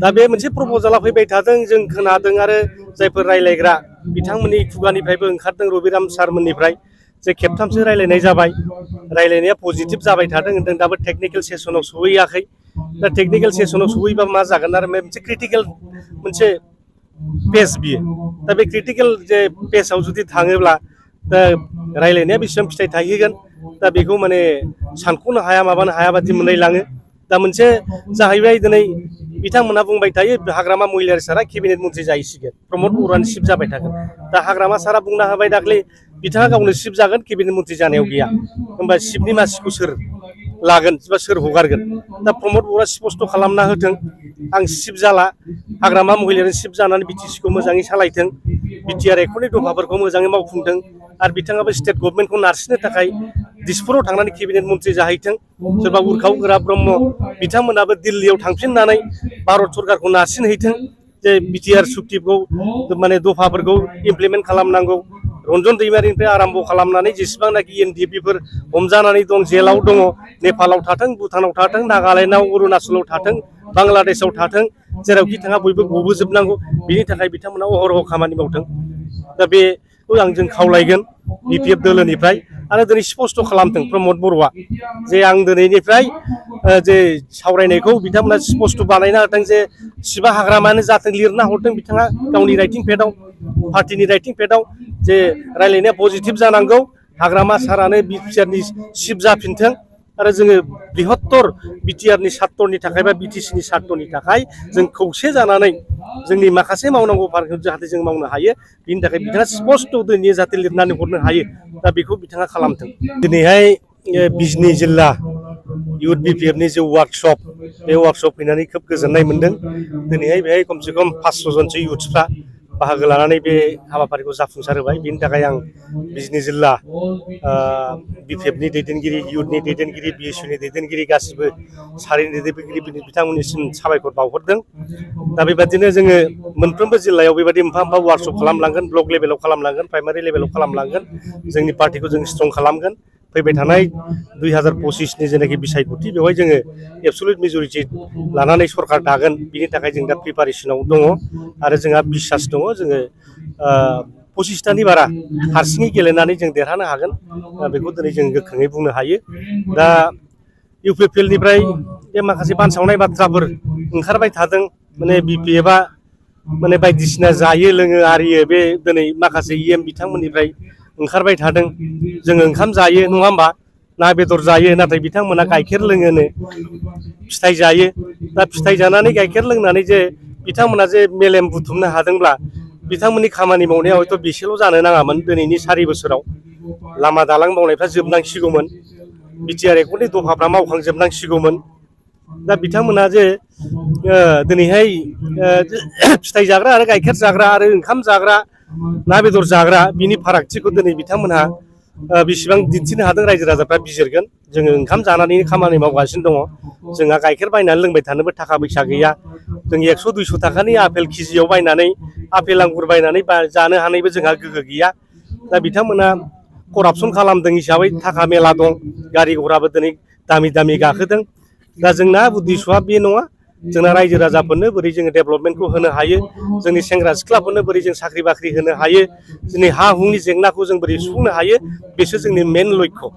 दा बे मोनसे प्रप'जाला फैबाय थादों जों खोनादों आरो जायफोर रायलायग्रा बिथांमोननि खुगानिफ्रायबो ओंखारदों रबिराम सारमोननिफ्राय जे खेबथामसो रायलायनाय जाबाय रायलायनाया पजिटिभ जाबाय थादों होनदों दाबो टेकनिकेल सेसनाव सहैयाखै दा टेकनिकेल सेसनाव सहैबा मा जागोन आरो मोनसे क्रिटिकेल मोनसे पेज बियो दा बे क्रिटिकेल जे पेजआव जुदि थाङोब्ला दा रायलायनाया बेसेबां फिथाइ थाहैगोन दा बेखौ माने सानख'नो हाया माबानो हाया बादि मोनलाय लाङो दा मोनसे जाहैबाय दिनै बिथांमोना बुंबाय थायो हाग्रामा महिलारि सारा केबिनेट मन्थ्रि जाहैसिगोन प्रमद बर'आनो चिफ जाबाय थागोन दा हाग्रामा सारा बुंना होबाय दाख्लै बिथाङा गावनो चिफ जागोन केबिनेट मन्थ्रि जानायाव गैया होमबा चिफनि मासिखौ सोर लागोन बा सोर हगारगोन दा प्रमद बर'आ स्पष्ट खालामना होथों आं चिफ जाला हाग्रामा महिलारि चिफ जानानै बिटिसिखौ मोजाङै सालायथों बिटिआर एक्टनि दफाफोरखौ मोजाङै मावफुंथों आरो बिथाङाबो स्टेट गभर्नमेन्टखौ नारसिननो थाखाय दिसपुराव थांनानै केबिनेट मन्थ्रि जाहैथों सोरबा उर्खाव गोरा ब्रह्म बिथांमोनाबो दिल्लीयाव थांफिननानै भारत सरकारखौ नारसिनहैथों जे बिटिआर सुक्तिखौ माने दफाफोरखौ इमप्लिमेन्ट खालामनांगौ रन्जन दैमारिनिफ्राय आराम्भ खालामनानै जेसेबांनाखि एनडिएफबिफोर हमजानानै दं जेलाव दङ नेपालाव थाथों भुटानाव थाथों नागालेण्डआव अरुणाचलाव थाथों बांलादेशआव थाथों जेरावखि थाङा बयबो गबोजोबनांगौ बेनि थाखाय बिथांमोना अहरह खामानि मावथों दा बेखौ जों खावलायगोन बिपिएफ दोलोनिफ्राय आरो दिनै स्पष्ट खालामथों प्रमद बर'आ जे आं दिनैनिफ्राय जे सावरायनायखौ बिथांमोना स्पष्ट बानायना होथों जे सिबा हाग्रामायानो जाथों लिरना हरथों बिथाङा गावनि राइटिं पेडआव पार्टिनि राइटिं पेडआव जे रायलायनाया पजिटिभ जानांगौ हाग्रामा सारानो बिटिआरनि चिफ जाफिनथों आरो जोङो बृहत्तर बिटिआरनि सार्टनि थाखाय बा बिटिसिनि सार्टनि थाखाय जों खौसे जानानै जोंनि माखासे मावनांगौ फारखौ जाहाथे जों मावनो हायो बिनि थाखाय बिथाङा स्पष्ट दिनै जाहाथे लिरनानै हरनो हायो दा बेखौ बिथाङा खालामथों दिनैहाय बिजनी जिल्ला इउथ बिपिएफनि जे वार्कशप बे वार्कशप फैनानै खोब गोजोननाय मोन्दों दिनैहाय बेहाय खमसे खम 500 जनसो इउथ्सफ्रा बाहागो लानानै बे हाबाफारिखौ जाफुंसार होबाय बिनि थाखाय आं बिजनी जिल्ला बिपिएफनि दैदेनगिरि इउथनि दैदेनगिरि बिएसइउनि दैदेनगिरि गासिबो सारिनि दैदेनगिरि बिथांमोननिसिम साबायखर बावहरदों दा बेबादिनो जोङो मोनफ्रोमबो जिल्लायाव बेबायदि मोनफा मोनफा वार्कशप खालामलांगोन ब्लक लेभेलाव खालामलांगोन प्राइमारि लेभेलाव खालामलांगोन जोंनि पार्टिखौ जों स्ट्रं खालामगोन फैबाय थानाय 2025नि जेनाखि बिसायख'थि बेवहाय जोङो एबसुलुट मेजरिटि लानानै सरकार दागोन बिनि थाखाय जों दा प्रिपारेसनाव दङ आरो जोंहा बिसास दङ जोङो 25तानि बारा हारसिङै गेलेनानै जों देरहानो हागोन बेखौ दिनै जों गोख्रोङै बुंनो हायो दा इउपिपिएलनिफ्राय बे माखासे बानसावनाय बाथ्राफोर ओंखारबाय थादों माने बिपिएफआ माने बायदिसिना जायो लोङो आरियो बे दिनै माखासे इएम बिथांमोननिफ्राय ओंखारबाय थादों जोङो ओंखाम जायो नङा होमबा ना बेदर जायो नाथाय बिथांमोना गाइखेर लोङोनो फिथाइ जायो दा फिथाइ जानानै गाइखेर लोंनानै जे बिथांमोना जे मेलेम बुथुमनो हादोंब्ला बिथांमोननि खामानि मावनाया हयथ' बेसेल' जानो नाङामोन दिनैनि 4 बोसोराव लामा दालां मावनायफ्रा जोबनांसिगौमोन बिटिआर एक्टनि दफाफ्रा मावखांजोबनांसिगौमोन दा बिथांमोना जे दिनैहाय फिथाइ जाग्रा आरो गाइखेर जाग्रा आरो ओंखाम जाग्रा ना बेदर जाग्रा बिनि फारागथिखौ दिनै बिथांमोनहा बेसेबां दिन्थिनो हादों रायजो राजाफ्रा बिजिरगोन जोङो ओंखाम जानानै खामानि मावगासिनो दङ जोंहा गाइखेर बायनानै लोंबाय थानोबो थाखा फैसा गैया जों 100-200 थाखानि आपेल केजियाव बायनानै आपेल आंगुर बायनानै जानो हानायबो जोंहा गोहो गैया दा बिथांमोना करापसन खालामदों हिसाबै थाखा मेला दं गारि घराबो दिनै दामि दामि गाखोदों दा जोंना उद्देश्यआ बे नङा जोंना रायजो राजाफोरनो बोरै जोङो डेभेलपमेन्टखौ होनो हायो जोंनि सेंग्रा सिख्लाफोरनो बोरै जों साख्रि बाख्रि होनो हायो जोंनि हा हुनि जेंनाखौ जों बोरै सुफुंनो हायो बेसो जोंनि मेन लक्ष्य